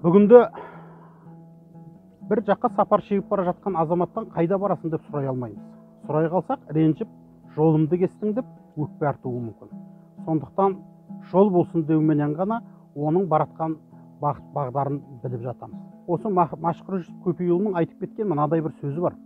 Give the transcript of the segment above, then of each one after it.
Бүгінде бір жаққа сапар шегіп бара жатқан азаматтан қайда барасың деп сұрай алмаймыз. Сұрай қалсақ, ренжіп, жолымды кестің деп өкпе артуы мүмкін. Сондықтан жол болсын деуменен ғана оның баратқан бағыт бағдарын біліп жатамыз. Осы Мәшһүр Жүсіп Көпейұлының айтып кеткен мынадай бір сөзі бар.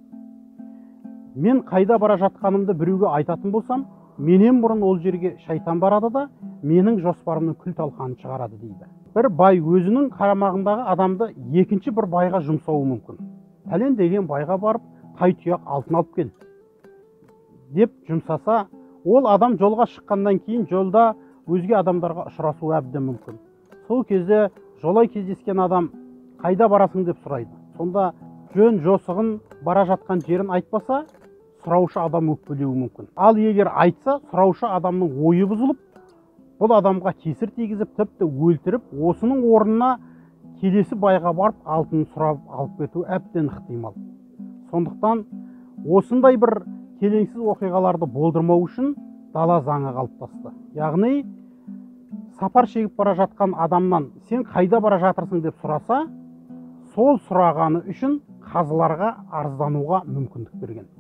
Мен қайда бара жатқанымды біреуге айтатын болсам, менен бұрын ол жерге шайтан барады да, менің жоспарымның күл талқанын шығарады дейді. Бір бай өзінің қарамағындағы адамды екінші бір байға жұмсауы мүмкін. Пәлен деген байға барып, тай тұяқ алтын алып кел деп жұмсаса, ол адам жолға шыққаннан кейін жолда өзге адамдарға ұшырасуы әбден мүмкін. Сол кезде жолай кездескен адам қайда барасың деп сұрайды. Сонда жөн жосығын, бара жатқан жерін айтпаса, сұраушы адам өкпелеуі мүмкін. Ал егер айтса, сұраушы адамның ойы бұзылып, бұл адамға кесір тигізіп, тіпті өлтіріп, осының орнына келесі байға барып алтын сұрап алып кету әбден ықтимал. Сондықтан осындай бір келеңсіз оқиғаларды болдырмау үшін дала заңы қалыптасты. Яғни сапар шегіп бара жатқан адамнан сен қайда бара жатырсың деп сұраса, сол сұрағаны үшін қазыларға арыздануға мүмкіндік берген.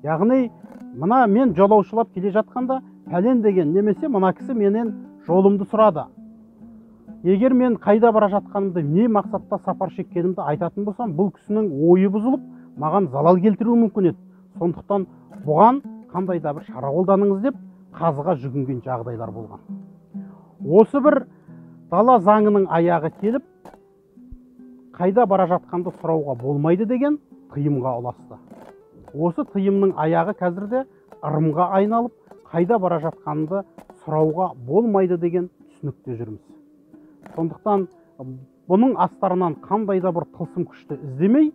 Яғни мына мен жолаушылап келе жатқанда пәлен деген немесе мына кісі менен жолымды сұрады. Егер мен қайда бара жатқанымды, не мақсатта сапар шеккенімді айтатын болсам, бұл кісінің ойы бұзылып, маған залал келтіруі мүмкін еді. Сондықтан бұған қандай да бір шара қолданыңыз деп қазыға жүгінген жағдайлар болған. Осы бір дала заңының аяғы келіп, қайда бара жатқанды сұрауға болмайды деген тыйымға ұласты. Осы тыйымның аяғы қазірде ырымға айналып, қайда бара жатқанды сұрауға болмайды деген түсінікте жүрміз. Сондықтан бұның астарынан қандай да бір тылсым күшті іздемей,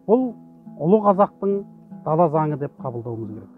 бұл ұлы қазақтың дала заңы деп қабылдауымыз керек.